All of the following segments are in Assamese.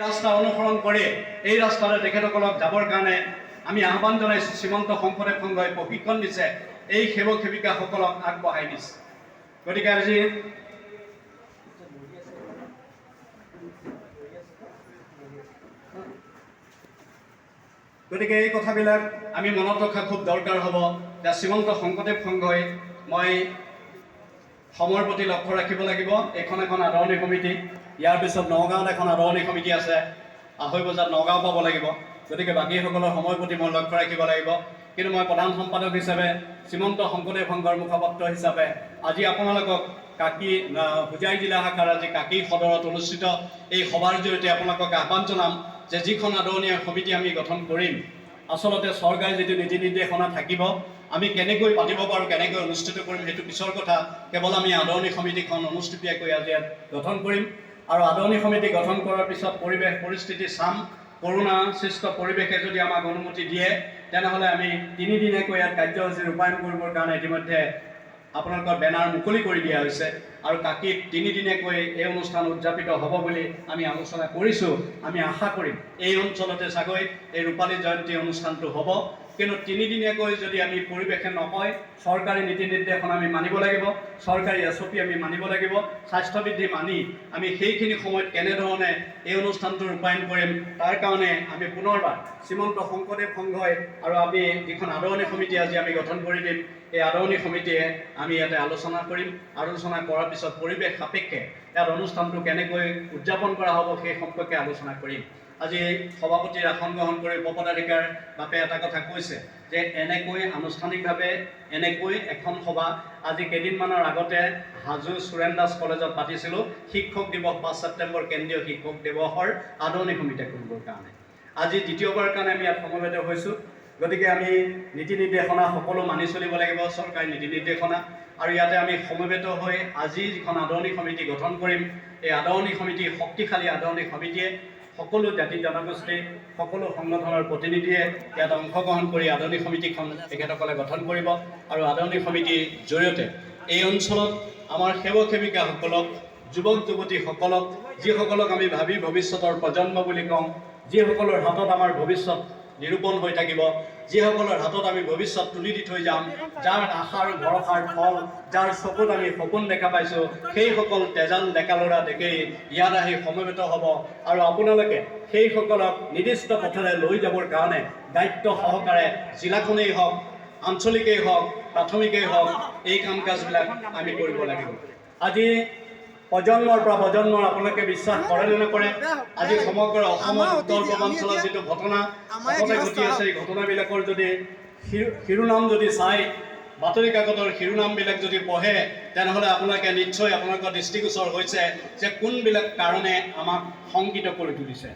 ৰাস্তা অনুসৰণ কৰি এই ৰাস্তাৰে তেখেতসকলক যাবৰ কাৰণে আমি আহ্বান জনাইছোঁ। শ্ৰীমন্ত শংকৰদেৱ সংঘই প্ৰশিক্ষণ দিছে, এই সেৱক সেৱিকাসকলক আগবঢ়াই দিছে। গতিকে আজি গতিকে এই কথাবিলাক আমি মনত ৰখা খুব দৰকাৰ হ'ব যে শ্ৰীমন্ত শংকৰদেৱ সংঘই মই সময়ৰ প্ৰতি লক্ষ্য ৰাখিব লাগিব। এইখন এখন আদৰণি সমিতি, ইয়াৰ পিছত নগাঁৱত এখন আদৰণি সমিতি আছে, 2:30 বজাত নগাঁও পাব লাগিব। গতিকে বাকীসকলৰ সময়ৰ প্ৰতি মই লক্ষ্য ৰাখিব লাগিব। কিন্তু মই প্ৰধান সম্পাদক হিচাপে, শ্ৰীমন্ত শংকৰদেৱ সংঘৰ মুখপাত্ৰ হিচাপে আজি আপোনালোকক কাকি হোজাই জিলা শাখাৰ আজি কাকি সদৰত অনুষ্ঠিত এই সভাৰ জৰিয়তে আপোনালোকক আহ্বান জনাম যে যিখন আদৰণি সমিতি আমি গঠন কৰিম, আচলতে চৰকাৰে যিটো নীতি নিৰ্দেশনা থাকিব, আমি কেনেকৈ পাতিব পাৰোঁ, কেনেকৈ অনুষ্ঠিত কৰিম সেইটো পিছৰ কথা। কেৱল আমি আদৰণি সমিতিখন অনুষ্ঠিতীয়াকৈ আজি ইয়াত গঠন কৰিম আৰু আদৰণি সমিতি গঠন কৰাৰ পিছত পৰিৱেশ পৰিস্থিতি চাম। কৰোণা সৃষ্ট পৰিৱেশে যদি আমাক অনুমতি দিয়ে, তেনেহ'লে আমি তিনিদিনীয়াকৈ ইয়াত কাৰ্যসূচী ৰূপায়ণ কৰিবৰ কাৰণে ইতিমধ্যে আপোনালোকৰ বেনাৰ মুকলি কৰি দিয়া হৈছে আৰু কাকীত তিনিদিনীয়াকৈ এই অনুষ্ঠান উদযাপিত হ'ব বুলি আমি আলোচনা কৰিছোঁ। আমি আশা কৰিম এই অঞ্চলতে চাগৈ এই ৰূপালী জয়ন্তী অনুষ্ঠানটো হ'ব। কিন্তু তিনিদিনীয়াকৈ যদি আমি পৰিৱেশে নকয়, চৰকাৰী নীতি নিৰ্দেশনা আমি মানিব লাগিব, চৰকাৰী SOP আমি মানিব লাগিব, স্বাস্থ্যবিধি মানি আমি সেইখিনি সময়ত কেনেধৰণে এই অনুষ্ঠানটো ৰূপায়ণ কৰিম, তাৰ কাৰণে আমি পুনৰবাৰ শ্ৰীমন্ত শংকৰদেৱ সংঘই আৰু আমি যিখন আদৰণি সমিতি আজি আমি গঠন কৰি দিম, এই আদৰণি সমিতিয়ে আমি ইয়াতে আলোচনা কৰিম। আলোচনা কৰাৰ পিছত পৰিৱেশ সাপেক্ষে ইয়াত অনুষ্ঠানটো কেনেকৈ উদযাপন কৰা হ'ব সেই সম্পৰ্কে আলোচনা কৰিম। আজি সভাপতিৰ আসন গ্ৰহণ কৰি উপপদাধিকাৰ বাপে এটা কথা কৈছে যে এনেকৈ আনুষ্ঠানিকভাৱে এনেকৈ এখন সভা আজি কেইদিনমানৰ আগতে হাজো সুৰেণ দাস কলেজত পাতিছিলোঁ, শিক্ষক দিৱস 5 ছেপ্টেম্বৰ কেন্দ্ৰীয় শিক্ষক দিৱসৰ আদৰণি সমিতি কৰিবৰ কাৰণে। আজি দ্বিতীয়বাৰৰ কাৰণে আমি ইয়াত সমবেত হৈছোঁ। গতিকে আমি নীতি নিৰ্দেশনা সকলো মানি চলিব লাগিব, চৰকাৰী নীতি নিৰ্দেশনা। আৰু ইয়াতে আমি সমবেত হৈ আজি যিখন আদৰণি সমিতি গঠন কৰিম, এই আদৰণি সমিতি শক্তিশালী আদৰণি সমিতিয়ে সকলো জাতি জনগোষ্ঠী, সকলো সংগঠনৰ প্ৰতিনিধিয়ে ইয়াত অংশগ্ৰহণ কৰি আদৰণি সমিতিখন তেখেতসকলে গঠন কৰিব। আৰু আদৰণি সমিতিৰ জৰিয়তে এই অঞ্চলত আমাৰ সেৱক সেৱিকাসকলক, যুৱক যুৱতীসকলক, যিসকলক আমি ভাবি ভৱিষ্যতৰ প্ৰজন্ম বুলি কওঁ, যিসকলৰ হাতত আমাৰ ভৱিষ্যত নিৰূপণ হৈ থাকিব, যিসকলৰ হাতত আমি ভৱিষ্যত তুলি দি থৈ যাম, যাৰ আশা আৰু ভৰসাৰ ফল, যাৰ চকুত আমি সপোন দেখা পাইছোঁ, সেইসকল তেজাল ডেকা ল'ৰা ডেকেৰি ইয়াত আহি সমবেত হ'ব। আৰু আপোনালোকে সেইসকলক নিৰ্দিষ্ট পথেৰে লৈ যাবৰ কাৰণে দায়িত্ব সহকাৰে জিলাখনেই হওক, আঞ্চলিকেই হওক, প্ৰাথমিকেই হওক, এই কাম কাজবিলাক আমি কৰিব লাগিব। আজি প্ৰজন্মৰ পৰা প্ৰজন্মৰ আপোনালোকে বিশ্বাস কৰে নে নকৰে, আজি সমগ্ৰ অসমত উত্তৰ পূৰ্বাঞ্চলত যিটো ঘটনা সততে ঘটি আছে, এই ঘটনাবিলাকৰ যদি শিৰোনাম যদি চাই, বাতৰি কাকতৰ শিৰোনামবিলাক যদি পঢ়ে, তেনেহ'লে আপোনালোকে নিশ্চয় আপোনালোকৰ দৃষ্টিগোচৰ হৈছে যে কোনবিলাক কাৰণে আমাক শংকিত কৰি তুলিছে,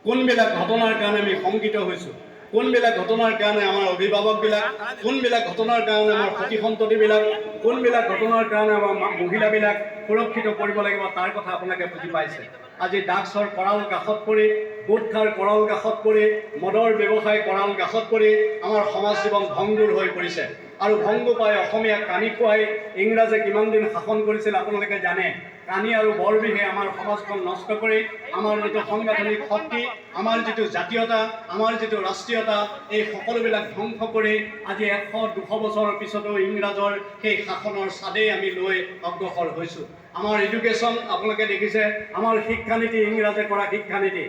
কোনবিলাক ঘটনাৰ কাৰণে আমি শংকিত হৈছোঁ, কোনবিলাক ঘটনাৰ কাৰণে আমাৰ অভিভাৱকবিলাক, কোনবিলাক ঘটনাৰ কাৰণে আমাৰ সতি সন্ততিবিলাক, কোনবিলাক ঘটনাৰ কাৰণে আমাৰ মহিলাবিলাক সুৰক্ষিত কৰিব লাগিব, তাৰ কথা আপোনালোকে বুজি পাইছে। আজি ড্ৰাগছৰ কৰাল কাষত পৰি, গুটখাৰ কৰাল কাষত পৰি, মদৰ ব্যৱসায় কৰাল কাষত পৰি আমাৰ সমাজ জীৱন ভংগুৰ হৈ পৰিছে। আৰু ভংগু পাই অসমীয়াক কানি খুৱাই ইংৰাজে কিমান দিন শাসন কৰিছিল আপোনালোকে জানে। কানি আৰু বৰবিহে আমাৰ সমাজখন নষ্ট কৰি আমাৰ যিটো সাংগঠনিক শক্তি, আমাৰ যিটো জাতীয়তা, আমাৰ যিটো ৰাষ্ট্ৰীয়তা, এই সকলোবিলাক ধ্বংস কৰি আজি 100-200 বছৰৰ পিছতো ইংৰাজৰ সেই শাসনৰ চাদেই আমি লৈ অগ্ৰসৰ হৈছোঁ। আমাৰ এডুকেশ্যন আপোনালোকে দেখিছে, আমাৰ শিক্ষানীতি ইংৰাজে কৰা শিক্ষানীতি,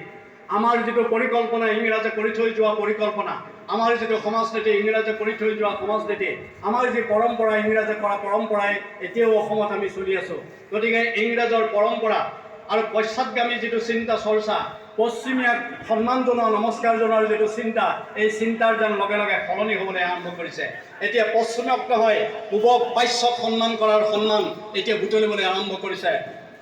আমাৰ যিটো পৰিকল্পনা ইংৰাজে কৰি থৈ যোৱা পৰিকল্পনা, আমাৰ যিটো সমাজনীতি ইংৰাজে কৰি থৈ যোৱা সমাজনীতি, আমাৰ যি পৰম্পৰা ইংৰাজে কৰা পৰম্পৰাই এতিয়াও অসমত আমি চলি আছোঁ। গতিকে ইংৰাজৰ পৰম্পৰা আৰু পশ্চাদগামী যিটো চিন্তা চৰ্চা, পশ্চিমীয়াক সন্মান জনোৱা, নমস্কাৰ জনোৱাৰ যিটো চিন্তা, এই চিন্তাৰ যেন লগে লগে সলনি হ'বলৈ আৰম্ভ কৰিছে। এতিয়া পশ্চিমক নহয়, পূবক পাশ্চক সন্মান কৰাৰ সন্মান এতিয়া বুটলিবলৈ আৰম্ভ কৰিছে।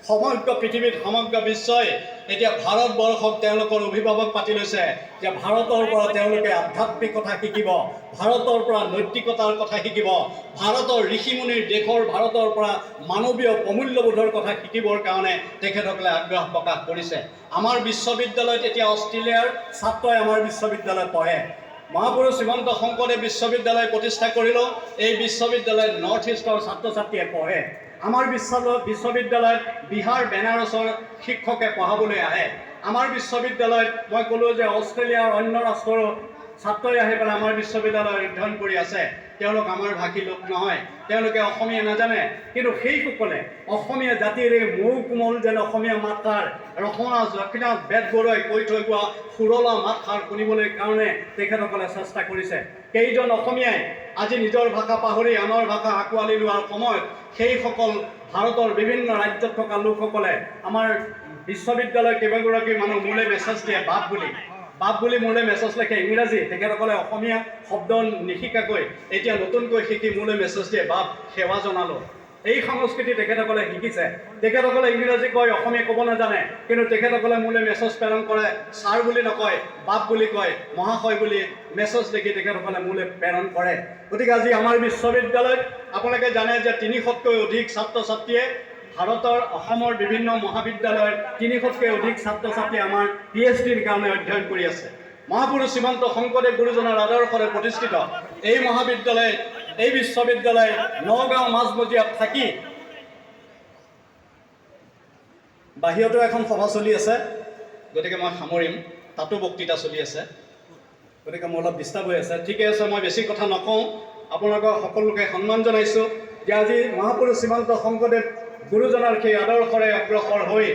সমগ্ৰ পৃথিৱীত, সমগ্ৰ বিশ্বই এতিয়া ভাৰতবৰ্ষক তেওঁলোকৰ অভিভাৱক পাতি লৈছে যে ভাৰতৰ পৰা তেওঁলোকে আধ্যাত্মিক কথা শিকিব, ভাৰতৰ পৰা নৈতিকতাৰ কথা শিকিব, ভাৰতৰ ঋষিমুনিৰ দেশৰ ভাৰতৰ পৰা মানৱীয় প্ৰমূল্যবোধৰ কথা শিকিবৰ কাৰণে তেখেতসকলে আগ্ৰহ প্ৰকাশ কৰিছে। আমাৰ বিশ্ববিদ্যালয়ত এতিয়া অষ্ট্ৰেলিয়াৰ ছাত্ৰই আমাৰ বিশ্ববিদ্যালয়ত পঢ়ে। মহাপুৰুষ শ্ৰীমন্ত শংকৰদেৱ বিশ্ববিদ্যালয় প্ৰতিষ্ঠা কৰিলেও এই বিশ্ববিদ্যালয়ত নৰ্থ ইষ্টৰ ছাত্ৰ ছাত্ৰীয়ে পঢ়ে। আমাৰ বিশ্ববিদ্যালয়ত বিহাৰ, বেনাৰসৰ শিক্ষকে পঢ়াবলৈ আহে। আমাৰ বিশ্ববিদ্যালয়ত মই ক'লোঁ যে অষ্ট্ৰেলিয়াৰ অন্য ৰাষ্ট্ৰৰ ছাত্ৰই আহি পেলাই আমাৰ বিশ্ববিদ্যালয়ত অধ্যয়ন কৰি আছে। তেওঁলোক আমাৰ ভাষী লোক নহয়, তেওঁলোকে অসমীয়া নাজানে, কিন্তু সেইসকলে অসমীয়া জাতিৰ এই মৌ কোমল যেন অসমীয়া মাতষাৰ, ৰসনাথ লক্ষ্মীনাথ বেজবৰুৱাই কৈ থৈ গোৱা সুৰলা মাতষাৰ শুনিবলৈ কাৰণে তেখেতসকলে চেষ্টা কৰিছে। কেইজন অসমীয়াই আজি নিজৰ ভাষা পাহৰি আনৰ ভাষা আঁকোৱালি লোৱাৰ সময়ত সেইসকল ভাৰতৰ বিভিন্ন ৰাজ্যত থকা লোকসকলে আমাৰ বিশ্ববিদ্যালয়ৰ কেইবাগৰাকী মানুহ মোলৈ মেছেজ দিয়ে, বাপ বুলি, বাপ বুলি মোলৈ মেছেজ লিখে ইংৰাজী। তেখেতসকলে অসমীয়া শব্দ নিশিকাকৈ এতিয়া নতুনকৈ শিকি মোলৈ মেছেজ দিয়ে, বাপ সেৱা জনালোঁ। এই সংস্কৃতি তেখেতসকলে শিকিছে। তেখেতসকলে ইংৰাজী কয়, অসমীয়া ক'ব নাজানে, কিন্তু তেখেতসকলে মোলৈ মেছেজ প্ৰেৰণ কৰে, ছাৰ বুলি নকয়, বাপ বুলি কয়, মহাশয় বুলি মেছেজ লিখি তেখেতসকলে মোলৈ প্ৰেৰণ কৰে। গতিকে আজি আমাৰ বিশ্ববিদ্যালয়ত আপোনালোকে জানে যে 300তকৈ অধিক ছাত্ৰ ছাত্ৰীয়ে ভাৰতৰ অসমৰ বিভিন্ন মহাবিদ্যালয়ত 300তকৈ অধিক ছাত্ৰ ছাত্ৰীয়ে আমাৰ PhDৰ কাৰণে অধ্যয়ন কৰি আছে। মহাপুৰুষ শ্ৰীমন্ত শংকৰদেৱ গুৰুজনাৰ আদৰ্শৰে প্ৰতিষ্ঠিত এই মহাবিদ্যালয়, এই বিশ্ববিদ্যালয় নগাঁও মাজমজিয়াত থাকি বাহিৰতো এখন সভা চলি আছে, গতিকে মই সামৰিম। তাতো বক্তৃতা চলি আছে, গতিকে মোৰ অলপ ডিষ্টাৰ্ব হৈ আছে। ঠিকে আছে, মই বেছি কথা নকওঁ। আপোনালোকক সকলোকে সন্মান জনাইছোঁ যে আজি মহাপুৰুষ শ্ৰীমন্ত শংকৰদেৱ গুৰুজনাৰ সেই আদৰ্শৰে অগ্ৰসৰ হৈ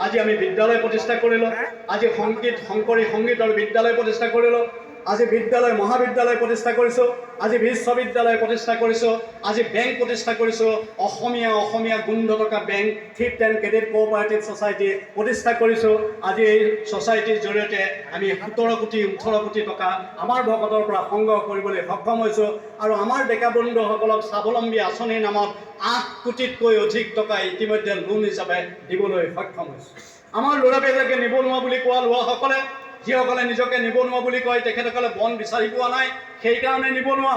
আজি আমি বিদ্যালয় প্ৰতিষ্ঠা কৰিলোঁ, আজি সংগীত শংকৰী সংগীতৰ বিদ্যালয় প্ৰতিষ্ঠা কৰিলোঁ, আজি বিদ্যালয় মহাবিদ্যালয় প্ৰতিষ্ঠা কৰিছোঁ, আজি বিশ্ববিদ্যালয় প্ৰতিষ্ঠা কৰিছোঁ, আজি বেংক প্ৰতিষ্ঠা কৰিছোঁ, অসমীয়া অসমীয়া গোন্ধ থকা bank thrift and credit cooperative society প্ৰতিষ্ঠা কৰিছোঁ। আজি এই ছ'চাইটিৰ জৰিয়তে আমি 17 কোটি 18 কোটি টকা আমাৰ ভকতৰ পৰা সংগ্ৰহ কৰিবলৈ সক্ষম হৈছোঁ আৰু আমাৰ ডেকা বন্ধুসকলক স্বাৱলম্বী আঁচনিৰ নামত 8 কোটিতকৈ অধিক টকা ইতিমধ্যে লোন হিচাপে দিবলৈ সক্ষম হৈছোঁ। আমাৰ ল'ৰাবিলাকে নিবনুৱা বুলি কোৱা লোৱাসকলে, যিসকলে নিজকে নিবনুৱা বুলি কয়, তেখেতসকলে বন বিচাৰি পোৱা নাই, সেইকাৰণে নিবনুৱা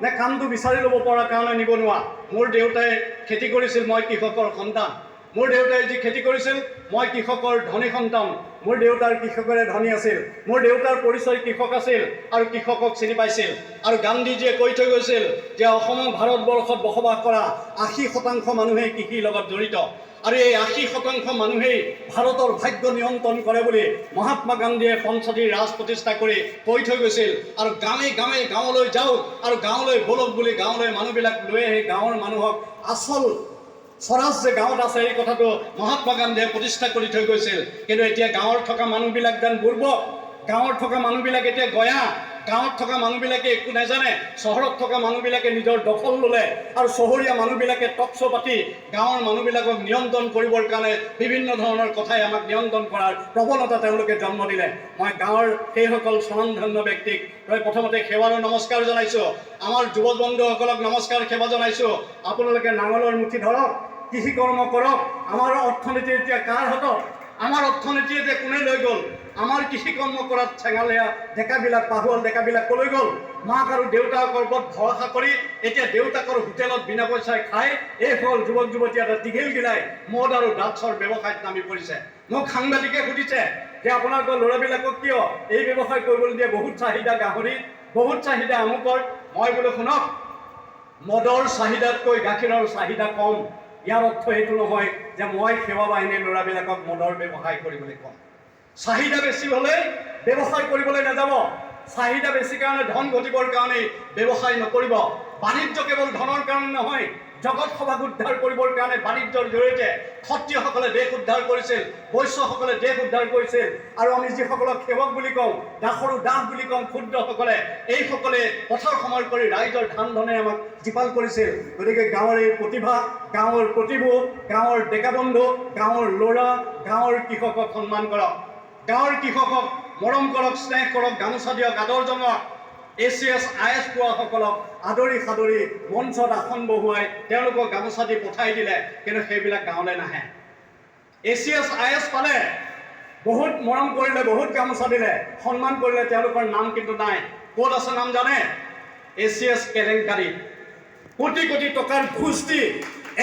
নে কামটো বিচাৰি ল'ব পৰাৰ কাৰণে নিবনুৱা? মোৰ দেউতাই খেতি কৰিছিল, মই কৃষকৰ সন্তান। মোৰ দেউতাই যি খেতি কৰিছিল, মই কৃষকৰ ধনী সন্তান। মোৰ দেউতাৰ কৃষকৰে ধনী আছিল, মোৰ দেউতাৰ পৰিচয় কৃষক আছিল আৰু কৃষকক চিনি পাইছিল। আৰু গান্ধীজীয়ে কৈ থৈ গৈছিল যে অসম ভাৰতবৰ্ষত বসবাস কৰা 80% মানুহেই কৃষিৰ লগত জড়িত আৰু এই 80% মানুহেই ভাৰতৰ ভাগ্য নিয়ন্ত্ৰণ কৰে বুলি মহাত্মা গান্ধীয়ে পঞ্চায়তী ৰাজ প্ৰতিষ্ঠা কৰি কৈ থৈ গৈছিল। আৰু গাঁৱে গাঁৱে গাঁৱলৈ যাওক আৰু গাঁৱলৈ ব'লক বুলি গাঁৱলৈ মানুহবিলাক লৈ আহি গাঁৱৰ মানুহক আচল স্বৰাজ যে গাঁৱত আছে এই কথাটো মহাত্মা গান্ধীয়ে প্ৰতিষ্ঠা কৰি থৈ গৈছিল। কিন্তু এতিয়া গাঁৱত থকা মানুহবিলাক যেন বুৰ্বক, গাঁৱত থকা মানুহবিলাক এতিয়া গয়া, গাঁৱত থকা মানুহবিলাকে একো নাজানে, চহৰত থকা মানুহবিলাকে নিজৰ দখল ল'লে আৰু চহৰীয়া মানুহবিলাকে টক শ্ব' পাতি গাঁৱৰ মানুহবিলাকক নিয়ন্ত্ৰণ কৰিবৰ কাৰণে বিভিন্ন ধৰণৰ কথাই আমাক নিয়ন্ত্ৰণ কৰাৰ প্ৰৱণতা তেওঁলোকে জন্ম দিলে। মই গাঁৱৰ সেইসকল স্বনামধন্য ব্যক্তিক প্ৰথমতে সেৱাৰো নমস্কাৰ জনাইছোঁ, আমাৰ যুৱ বন্ধুসকলক নমস্কাৰ সেৱা জনাইছোঁ। আপোনালোকে নাঙলৰ মুঠি ধৰক, কৃষি কৰ্ম কৰক। আমাৰ অৰ্থনীতি এতিয়া কাৰ হাতত? আমাৰ অৰ্থনীতি এতিয়া কোনে লৈ গ'ল? আমাৰ কৃষি কৰ্ম কৰাত চেঙালীয়া ডেকাবিলাক, পাহুৱাল ডেকাবিলাক ক'লৈ গ'ল? মাক আৰু দেউতাকৰ ওপৰত ভৰসা কৰি এতিয়া দেউতাকৰ হোটেলত বিনা পইচাই খাই এইসকল যুৱক যুৱতী এটা দীঘল গিলাই মদ আৰু ড্ৰাগছৰ ব্যৱসায়ত নামি পৰিছে। মোক সাংবাদিকে সুধিছে যে আপোনালোকৰ ল'ৰাবিলাকক কিয় এই ব্যৱসায় কৰিবলৈ দিয়ে? বহুত চাহিদা গাহৰি, বহুত চাহিদা আমুকৰ। মই বোলো শুনক, মদৰ চাহিদাতকৈ গাখীৰৰ চাহিদা কম। ইয়াৰ অৰ্থ এইটো নহয় যে মই সেৱা বাহিনীৰ ল'ৰাবিলাকক মদৰ ব্যৱসায় কৰিবলৈ ক'ম। চাহিদা বেছি হ'লে ব্যৱসায় কৰিবলৈ নাযাব, চাহিদা বেছি কাৰণে ধন ঘটিবৰ কাৰণে ব্যৱসায় নকৰিব। বাণিজ্য কেৱল ধনৰ কাৰণে নহয়, জগত সভাক উদ্ধাৰ কৰিবৰ কাৰণে বাণিজ্যৰ জৰিয়তে ক্ষত্ৰিয়সকলে দেশ উদ্ধাৰ কৰিছিল, বৈশ্যসকলে দেশ উদ্ধাৰ কৰিছিল। আৰু আমি যিসকলক সেৱক বুলি কওঁ, দাসৰো দাস বুলি কওঁ, ক্ষুদ্ৰসকলে, এইসকলে পথাৰ সমাৰ কৰি ৰাইজৰ ধান ধনে আমাক জীপাল কৰিছিল। গতিকে গাঁৱৰ এই প্ৰতিভা, গাঁৱৰ প্ৰতিভু, গাঁৱৰ ডেকা বন্ধু, গাঁৱৰ ল'ৰা, গাঁৱৰ কৃষকক সন্মান কৰক, গাঁৱৰ কৃষকক মৰম কৰক, স্নেহ কৰক, গামোচা দিয়ক, আদৰ জনাওক। ACS IS পোৱাসকলক আদৰি সাদৰি মঞ্চত আসন বহুৱাই তেওঁলোকক গামোচা দি পঠাই দিলে, কিন্তু সেইবিলাক গাঁৱলৈ নাহে। ACS IS পালে, বহুত মৰম কৰিলে, বহুত গামোচা দিলে, সন্মান কৰিলে, তেওঁলোকৰ নাম কিন্তু নাই। ক'ত আছে নাম জানে? ACS কেলেংকাৰী, কোটি কোটি টকাৰ ঘোচ দি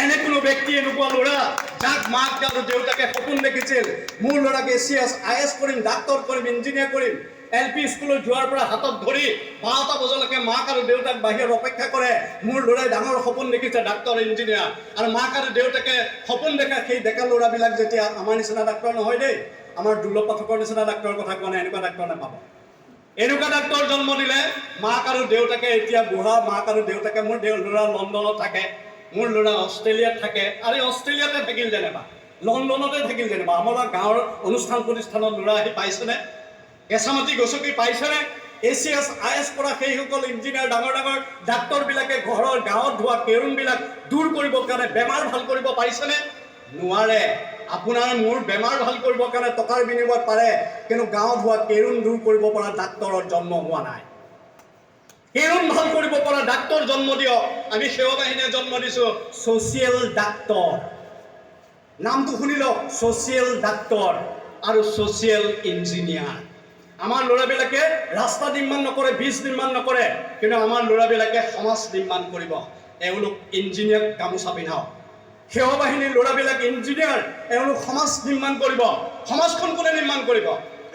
এনে কোনো ব্যক্তি, এনেকুৱা ল'ৰা যাক মাক আৰু দেউতাকে সপোন দেখিছিল, মোৰ ল'ৰাক ACS IS কৰিম, ডাক্তৰ কৰিম, ইঞ্জিনিয়াৰ কৰিম, এল পি স্কুলত যোৱাৰ পৰা হাতত ধৰি 12টা বজালৈকে মাক আৰু দেউতাক বাহিৰত অপেক্ষা কৰে। মোৰ ল'ৰাই ডাঙৰ সপোন দেখিছে, ডাক্তৰ, ইঞ্জিনিয়াৰ। আৰু মাক আৰু দেউতাকে সপোন দেখা সেই ডেকা ল'ৰাবিলাক যেতিয়া আমাৰ নিচিনা ডাক্তৰ নহয় দেই, আমাৰ দুৰ্লভ পাঠকৰ নিচিনা ডাক্তৰৰ কথা কোৱা নাই, এনেকুৱা ডাক্তৰ নাপাব। এনেকুৱা ডাক্তৰ জন্ম দিলে মাক আৰু দেউতাকে, এতিয়া বুঢ়া মাক আৰু দেউতাকে, মোৰ ল'ৰা লণ্ডনত থাকে, মোৰ ল'ৰা অষ্ট্ৰেলিয়াত থাকে। আৰু অষ্ট্ৰেলিয়াতে থাকিল যেনিবা, লণ্ডনতে থাকিল যেনিবা, আমাৰ গাঁৱৰ অনুষ্ঠান প্ৰতিষ্ঠানত ল'ৰা আহি পাইছেনে? কেঁচা মাটি গছকি পাইছেনে? এচিএছ, I S কৰা সেইসকল ইঞ্জিনিয়াৰ, ডাঙৰ ডাঙৰ ডাক্তৰবিলাকে ঘৰৰ গাঁৱত ধোৱা কেৰুণবিলাক দূৰ কৰিবৰ কাৰণে বেমাৰ ভাল কৰিব পাৰিছেনে? নোৱাৰে। আপোনাৰ মোৰ বেমাৰ ভাল কৰিবৰ কাৰণে টকাৰ বিনিময়ত পাৰে, কিন্তু গাঁৱত হোৱা কেৰুণ দূৰ কৰিব পৰা ডাক্তৰৰ জন্ম হোৱা নাই। কেৰুণ ভাল কৰিব পৰা ডাক্তৰ জন্ম দিয়ক। আমি সেৱা বাহিনীয়ে জন্ম দিছোঁ ছ'চিয়েল ডাক্তৰ। নামটো শুনি লওক, ছ'চিয়েল ডাক্তৰ আৰু ছ'চিয়েল ইঞ্জিনিয়াৰ। আমাৰ ল'ৰাবিলাকে ৰাস্তা নিৰ্মাণ নকৰে, ব্ৰিজ নিৰ্মাণ নকৰে, কিন্তু আমাৰ ল'ৰাবিলাকে সমাজ নিৰ্মাণ কৰিব। এওঁলোক ইঞ্জিনিয়াৰক গামোচা পিন্ধাওক। সেৱা বাহিনীৰ ল'ৰাবিলাক ইঞ্জিনিয়াৰ, এওঁলোক সমাজ নিৰ্মাণ কৰিব। সমাজখন কোনে নিৰ্মাণ কৰিব?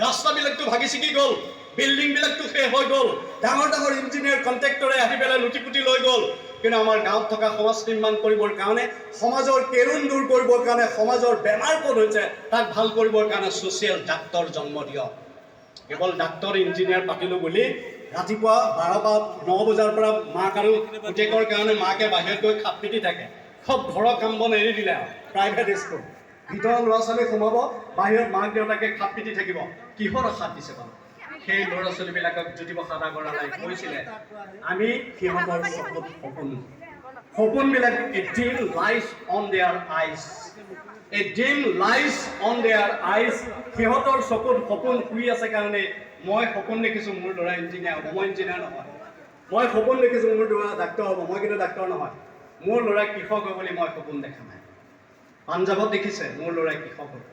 ৰাস্তাবিলাকতো ভাগি ছিগি গ'ল, বিল্ডিংবিলাকতো শেষ হৈ গ'ল, ডাঙৰ ডাঙৰ ইঞ্জিনিয়াৰ, কণ্ট্ৰেক্টৰে আহি পেলাই লুটি পুটি লৈ গ'ল। কিন্তু আমাৰ গাঁৱত থকা সমাজ নিৰ্মাণ কৰিবৰ কাৰণে, সমাজৰ কেৰুণ দূৰ কৰিবৰ কাৰণে, সমাজৰ বেমাৰ ক'ত হৈছে তাক ভাল কৰিবৰ কাৰণে ছ'চিয়েল ডাক্তৰ জন্ম দিয়ক। কেৱল ডাক্তৰ, ইঞ্জিনিয়াৰ পাতিলোঁ বুলি ৰাতিপুৱা 12 বা 9 বজাৰ পৰা মাক আৰু পুতেকৰ কাৰণে মাকে বাহিৰত গৈ খাপ পিটি থাকে। চব ঘৰৰ কাম বন এৰি দিলে আৰু প্ৰাইভেট স্কুল ভিতৰৰ ল'ৰা ছোৱালী সোমাব, বাহিৰত মাক দেউতাকে খাপ পিটি থাকিব। কিহৰ আশাত দিছে বাৰু? সেই ল'ৰা ছোৱালীবিলাকক জ্যোতিপ্ৰসাদ আগৰৱালাই কৈছিলে, আমি সিহঁতৰ চকুত সপোন, সপোনবিলাক, a dream lies on their eyes, a dream lies on their eyes. সিহঁতৰ চকুত সপোন শুই আছে কাৰণে মই সপোন দেখিছোঁ মোৰ ল'ৰা ইঞ্জিনিয়াৰ হ'ব, মই ইঞ্জিনিয়াৰ নহয়। মই সপোন দেখিছোঁ মোৰ ল'ৰা ডাক্তৰ হ'ব, মই কিন্তু ডাক্তৰ নহয়। মোৰ ল'ৰা কৃষক হ'ব বুলি মই সপোন দেখা নাই। পাঞ্জাৱত দেখিছে মোৰ ল'ৰাই কৃষক হ'ব,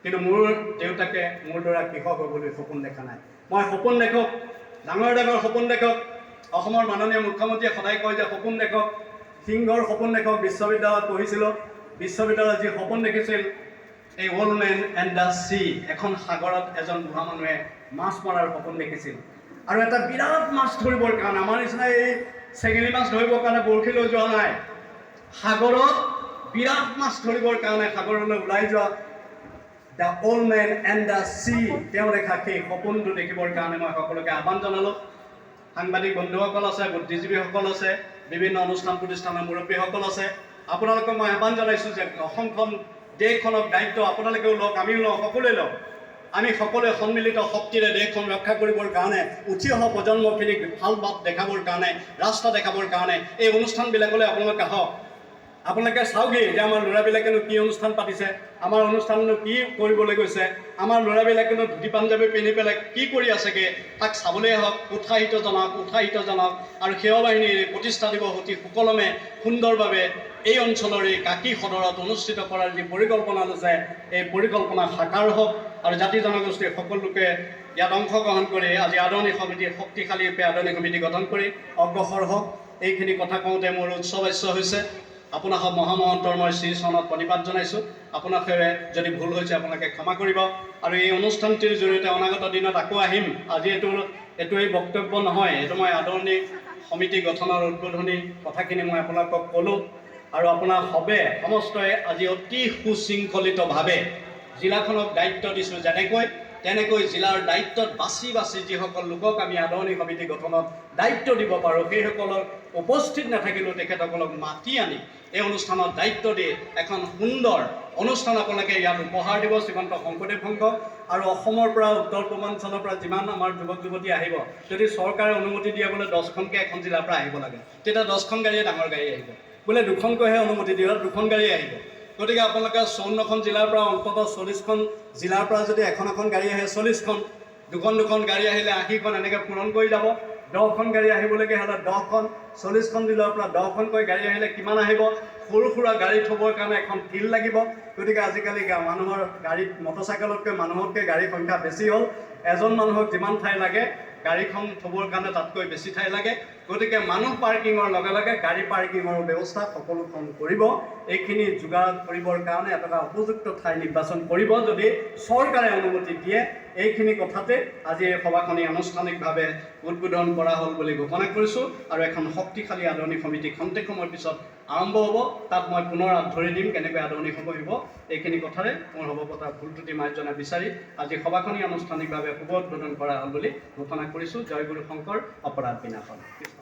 কিন্তু মোৰ দেউতাকে মোৰ ল'ৰা কৃষক হ'ব বুলি সপোন দেখা নাই। মই সপোন দেখক, ডাঙৰ ডাঙৰ সপোন দেখক। অসমৰ মাননীয় মুখ্যমন্ত্ৰীয়ে সদায় কয় যে সপোন দেখক, সিংহৰ সপোন দেখক। বিশ্ববিদ্যালয়ত পঢ়িছিলোঁ, বিশ্ববিদ্যালয়ত যি সপোন দেখিছিল, এই Old Man and the Sea, এখন সাগৰত এজন বুঢ়া মানুহে মাছ মৰাৰ সপোন দেখিছিল। আৰু এটা বিৰাট মাছ ধৰিবৰ কাৰণে, আমাৰ নিচিনা এই চেঙেলী মাছ ধৰিবৰ কাৰণে বৰশী লৈ যোৱা নাই, সাগৰত বিৰাট মাছ ধৰিবৰ কাৰণে সাগৰলৈ ওলাই যোৱা the Old Man and the Sea, তেওঁ দেখা সেই সপোনটো দেখিবৰ কাৰণে মই সকলোকে আহ্বান জনালোঁ। সাংবাদিক বন্ধুসকল আছে, বুদ্ধিজীৱীসকল আছে, বিভিন্ন অনুষ্ঠান প্ৰতিষ্ঠানৰ মুৰব্বীসকল আছে, আপোনালোকক মই আহ্বান জনাইছোঁ যে অসমখন, দেশখনক দায়িত্ব আপোনালোকেও লওক, আমিও লওঁ, সকলোৱে লওক। আমি সকলোৱে সন্মিলিত শক্তিৰে দেশখন ৰক্ষা কৰিবৰ কাৰণে, উঠি অহা প্ৰজন্মখিনিক ভাল বাট দেখাবৰ কাৰণে, ৰাস্তা দেখাবৰ কাৰণে এই অনুষ্ঠানবিলাকলৈ আপোনালোক আহক। আপোনালোকে চাওকহি যে আমাৰ ল'ৰাবিলাকেনো কি অনুষ্ঠান পাতিছে, আমাৰ অনুষ্ঠাননো কি কৰিবলৈ গৈছে, আমাৰ ল'ৰাবিলাকেনো ধুতি পাঞ্জাবী পিন্ধি পেলাই কি কৰি আছেগৈ, তাক চাবলৈ আহক, উৎসাহিত জনাওক, উৎসাহিত জনাওক। আৰু সেৱা বাহিনীৰ প্ৰতিষ্ঠা দিৱস অতি সুকলমে, সুন্দৰভাৱে এই অঞ্চলৰ এই কাকী সদৰত অনুষ্ঠিত কৰাৰ যি পৰিকল্পনা লৈছে, এই পৰিকল্পনা সাকাৰ হওক আৰু জাতি জনগোষ্ঠীৰ সকলো লোকে ইয়াত অংশগ্ৰহণ কৰি আজি আদৰণি সমিতি শক্তিশালী ৰূপে আদৰণি সমিতি গঠন কৰি অগ্ৰসৰ হওক। এইখিনি কথা কওঁতে মোৰ উচ্চবাচ্য হৈছে। আপোনাক মহামহন্তৰ মই শ্ৰীচৰণত প্ৰণিপাত জনাইছোঁ। আপোনাক সেৱে যদি ভুল হৈছে আপোনালোকে ক্ষমা কৰিব। আৰু এই অনুষ্ঠানটিৰ জৰিয়তে অনাগত দিনত আকৌ আহিম। আজি এইটো এই বক্তব্য নহয়, এইটো মই আদৰণি সমিতি গঠনৰ উদ্বোধনী কথাখিনি মই আপোনালোকক ক'লোঁ। আৰু আপোনাৰ সবে সমস্তই আজি অতি সুশৃংখলিতভাৱে জিলাখনক দায়িত্ব দিছোঁ যেনেকৈ, তেনেকৈ জিলাৰ দায়িত্বত বাছি বাছি যিসকল লোকক আমি আদৰণি সমিতি গঠনত দায়িত্ব দিব পাৰোঁ, সেইসকলক উপস্থিত নাথাকিলেও তেখেতসকলক মাতি আনি এই অনুষ্ঠানত দায়িত্ব দি এখন সুন্দৰ অনুষ্ঠান আপোনালোকে ইয়াত উপহাৰ দিব শ্ৰীমন্ত শংকৰদেৱ সংঘ। আৰু অসমৰ পৰা, উত্তৰ পূৰ্বাঞ্চলৰ পৰা যিমান আমাৰ যুৱক যুৱতী আহিব, যদি চৰকাৰে অনুমতি দিয়ে বোলে 10খনকৈ এখন জিলাৰ পৰা আহিব লাগে, তেতিয়া 10খন গাড়ীয়ে, ডাঙৰ গাড়ী আহিব। বোলে দুখনকৈহে অনুমতি দিয়ে, দুখন গাড়ী আহিব। গতিকে আপোনালোকে 54খন জিলাৰ পৰা, অন্ততঃ 40খন জিলাৰ পৰা যদি এখন এখন গাড়ী আহে 40খন, দুখন দুখন গাড়ী আহিলে 80খন, এনেকৈ পূৰণ কৰি যাব। 10খন গাড়ী আহিবলগীয়া হ'লে 10খন, 40খন জিলাৰ পৰা 10খনকৈ গাড়ী আহিলে কিমান আহিব? সৰু সুৰা গাড়ী থ'বৰ কাৰণে এখন ফিল্ড লাগিব। গতিকে আজিকালি মানুহৰ গাড়ীত মটৰচাইকেলতকৈ, মানুহতকৈ গাড়ীৰ সংখ্যা বেছি হ'ল। এজন মানুহক যিমান ঠাই লাগে, গাড়ীখন থ'বৰ কাৰণে তাতকৈ বেছি ঠাই লাগে। গতিকে মানুহ পাৰ্কিঙৰ লগে লগে গাড়ী পাৰ্কিঙৰ ব্যৱস্থা সকলোখন কৰিব। এইখিনি যোগাৰ কৰিবৰ কাৰণে এটা উপযুক্ত ঠাই নিৰ্বাচন কৰিব যদি চৰকাৰে অনুমতি দিয়ে। এইখিনি কথাতে আজি এই সভাখনি আনুষ্ঠানিকভাৱে উদ্বোধন কৰা হ'ল বুলি ঘোষণা কৰিছোঁ। আৰু এখন শক্তিশালী আদৰণি সমিতি খন্তেক সময়ৰ পিছত আৰম্ভ হ'ব, তাত মই পুনৰ আঁত ধৰি দিম কেনেকৈ আদৰণি সভা হ'ব। এইখিনি কথাৰে মোৰ হ'ব পতা ভুল ত্ৰুটি মাৰ্জনা বিচাৰি আজি সভাখনি আনুষ্ঠানিকভাৱে শুভ উদ্বোধন কৰা হ'ল বুলি ঘোষণা কৰিছোঁ। জয় গুৰু শংকৰ, অপৰাধ বিনাশন। কৃষ্ণ।